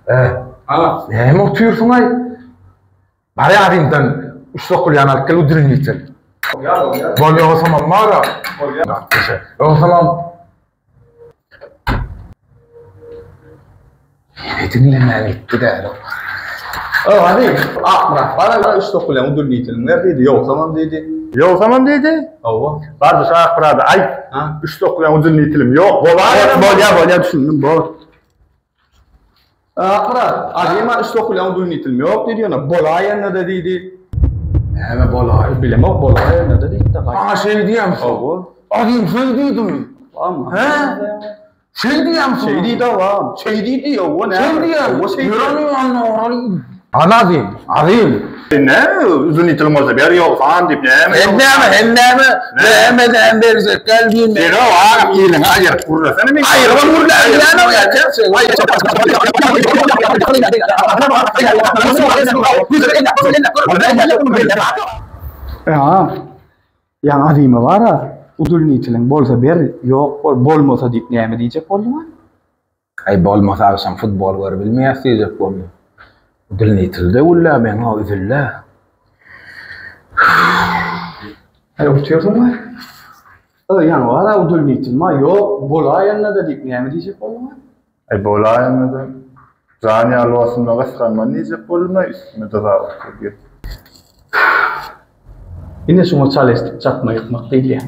E, näme otyrsyň-aý? Bar ýadymdan üç sokulýan alyp gel udilnitel. Bol ýogsamam bar-a. Ýogsamam Ýene diňlemän gitdi däl o. O hadi Akmyrat bar üç sokulýan udilniteliň ber diýdi. Ýogsamam diýdi. Ýogsamam diýdi? Hawa. Gardaş Akmyrada aýt. Üç sokulýan udilnitelim ýok. Bolaýanam. Bolýar, bolýar düşündim, bor. Akmyrat, Azyma üç sokulýan udilnitelim ýok diýdi ýöne bolaýanda-da diýdi. Näme bolaý? Bilemok bolaýanda-da diýdi-de. Maňa şeý diýýäňmi? Hawa. Azym şeý diýdimi? Hä? Şeý diýýäňmi? Şeý diýdi agam. Şeý diýdi, hawa näme? Şeý diýýär. Hawa şeý diýýär. Ana Azym, Azym. Näme udilnitelim bolsa ber ýogsa diýip näme? Sen näme, sen näme? Näme näme berjek gel diýme. Ber-ow agam iliňi aýyryp gürlesene men. Aýyrybam gürläbilýän-ow ýa Ýa, ýa Azyma bar-a, udulniteliň bolsa ber, ýok bol, bolmasa diýip näme diýjek bolduň-a? Aý bolmasa agşam futbol görübilmeýäs diýjek boldum. Udulnitel-de güllä meň-o üzül-dä. Aý otyrsyň-a. Ýaňy bar-a udulnitel-ma, ýok, bolaýanda-da diýip näme diýjek bolduň-a? Aý bolaýanda-da jan ýaly bolsun-da gysganman diýjek boldum-a üstüme dyzap oturdy. Ine şuňa çal eşdip çatma ýykmak diýilýär.